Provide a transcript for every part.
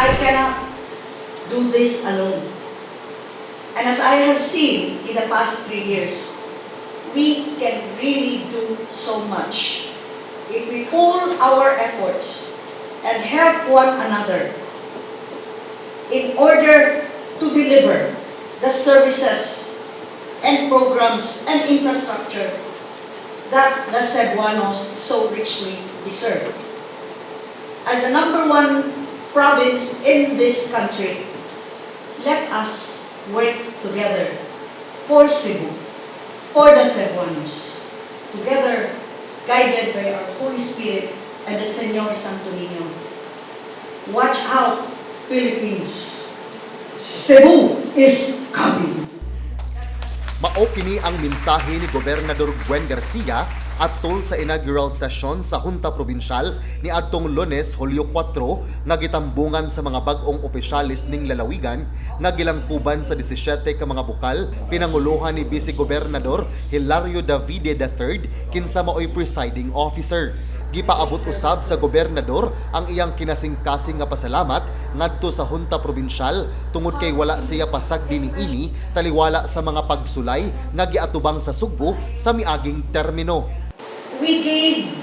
I cannot do this alone. And as I have seen in the past 3 years, we can really do so much if we pool our efforts and help one another in order to deliver the services and programs and infrastructure that the Cebuanos so richly deserve. As the number one province in this country, let us work together for Cebu, for the Cebuanos, together guided by our Holy Spirit and the Señor Santo Niño. Watch out, Philippines. Cebu is coming. Mao kini ang mensahe ni Gobernador Gwen Garcia atol sa inaugural session sa Junta Probinsyal ni adtong Lunes, Hulyo 4, nga gitambungan sa mga bag-ong opisyalis ning lalawigan nga gilangkuban sa 17 ka mga bukal, pinanguluhan ni Vice Gobernador Hilario Davide III, kinsa maoy presiding officer. Gipaabot usab sa gobernador ang iyang kinasingkasing nga pasalamat ngadto sa Junta Probinsyal tungod kay wala siya pasagdi niini taliwala sa mga pagsulay nga giatubang sa Sugbo sa miaging termino. We gave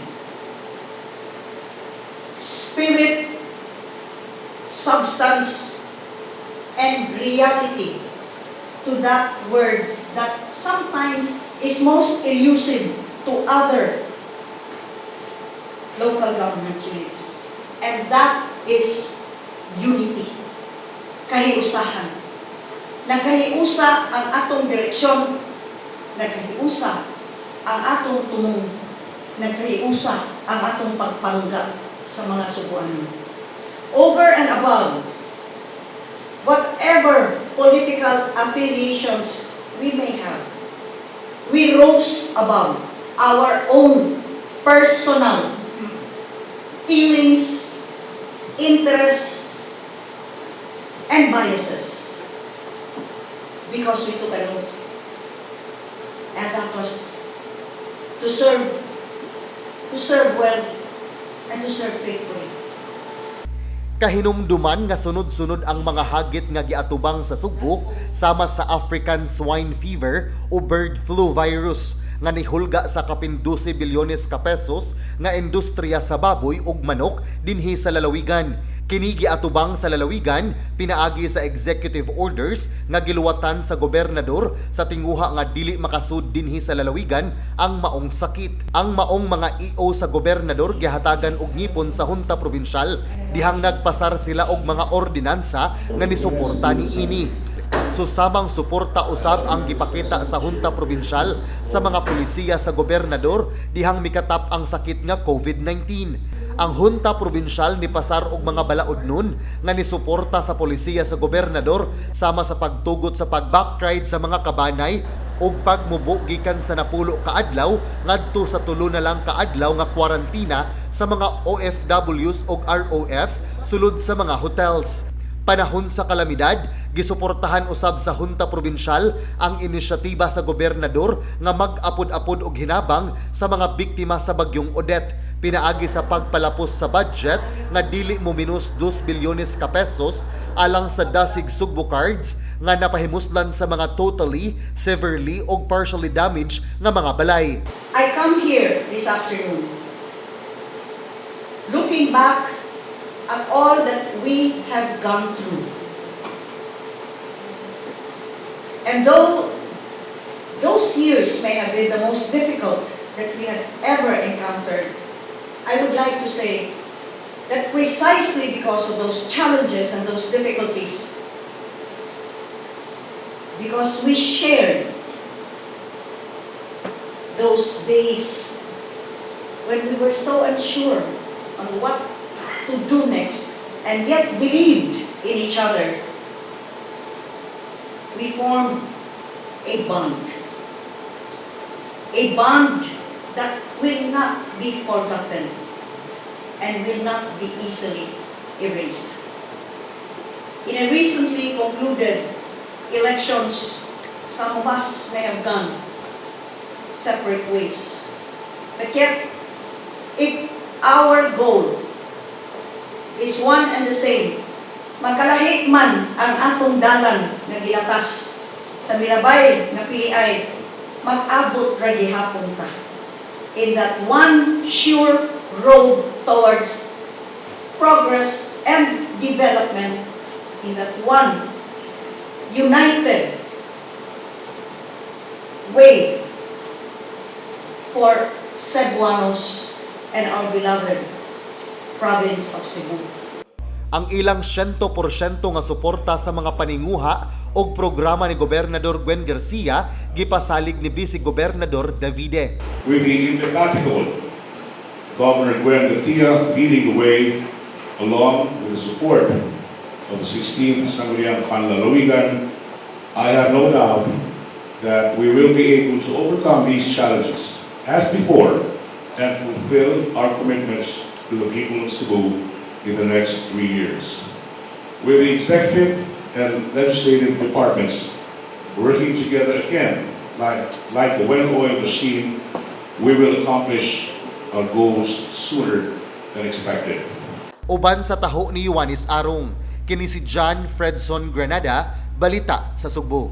spirit, substance, and reality to that word that sometimes is most elusive to other local government units. And that is unity. Kahiusahan. Nagkahiusa ang atong direksyon, nagkahiusa ang atong tumong, nagkahiusa ang atong pagpangga sa mga Sugbuanon. Over and above whatever political affiliations we may have, we rose above our own personal feelings, interests, and biases because we took an oath. And that was to serve well, and to serve faithfully. Kahinumduman nga sunod-sunod ang mga hagit nga giatubang sa Sugbo, sama sa African Swine Fever o bird flu virus nga nihulga sa kapin 12 bilyones ka pesos nga industriya sa baboy ug manok dinhi sa lalawigan. Kini giatubang sa lalawigan pinaagi sa executive orders nga giluwatan sa gobernador sa tinguha nga dili makasud dinhi sa lalawigan ang maong sakit. Ang maong mga EO sa gobernador gihatagan og ngipon sa Junta Probinsyal dihang nagpasar sila og mga ordinansa nga nisuporta niini. Susamang suporta usab ang gipakita sa Junta Probinsyal sa mga pulisiya sa gobernador dihang mikatap ang sakit nga COVID-19. Ang Junta Probinsyal ni pasar og mga balaod nun nga nisuporta sa polisiya sa gobernador, sama sa pagtugot sa pag-backride sa mga kabanay ug pagmubo gikan sa 10 ka adlaw ngadto sa 3 na lang ka adlaw nga kwarantina sa mga OFWs ug ROFs sulod sa mga hotels. Panahon sa kalamidad, gisuportahan usab sa Junta Probinsyal ang inisyatiba sa gobernador nga mag-apod-apod og hinabang sa mga biktima sa bagyong Odette pinaagi sa pagpalapos sa budget nga dili mo minus 2 bilyones ka pesos alang sa Dasig Sugbo Cards nga napahimuslan sa mga totally, severely og partially damaged nga mga balay. I come here this afternoon looking back at all that we have gone through. And though those years may have been the most difficult that we have ever encountered, I would like to say that precisely because of those challenges and those difficulties, because we shared those days when we were so unsure on what to do next and yet believed in each other, we formed a bond. A bond that will not be forgotten and will not be easily erased. In a recently concluded elections, some of us may have gone separate ways. But yet, if our goal is one and the same, Magkalahi man ang atong dalan nga gilatas sa milabay nga piliay, mag-abot ra gihapon ta in that one sure road towards progress and development, in that one united way for Cebuanos and our beloved province of Cebu. Ang ilang 100% nga suporta sa mga paninguha og programa ni Gobernador Gwen Garcia gipasalig ni Vice Gobernador Davide. With the indefatigable Governor Gwen Garcia leading the way, along with the support of the 16th Sangguniang Panlalawigan, I have no doubt that we will be able to overcome these challenges as before and fulfill our commitments to the people of Cebu in the next 3 years. With the executive and legislative departments working together again, like a well-oiled machine, we will accomplish our goals sooner than expected. Uban sa taho ni Juanis Arong, kini si John Fredson Granada, Balita sa Sugbo.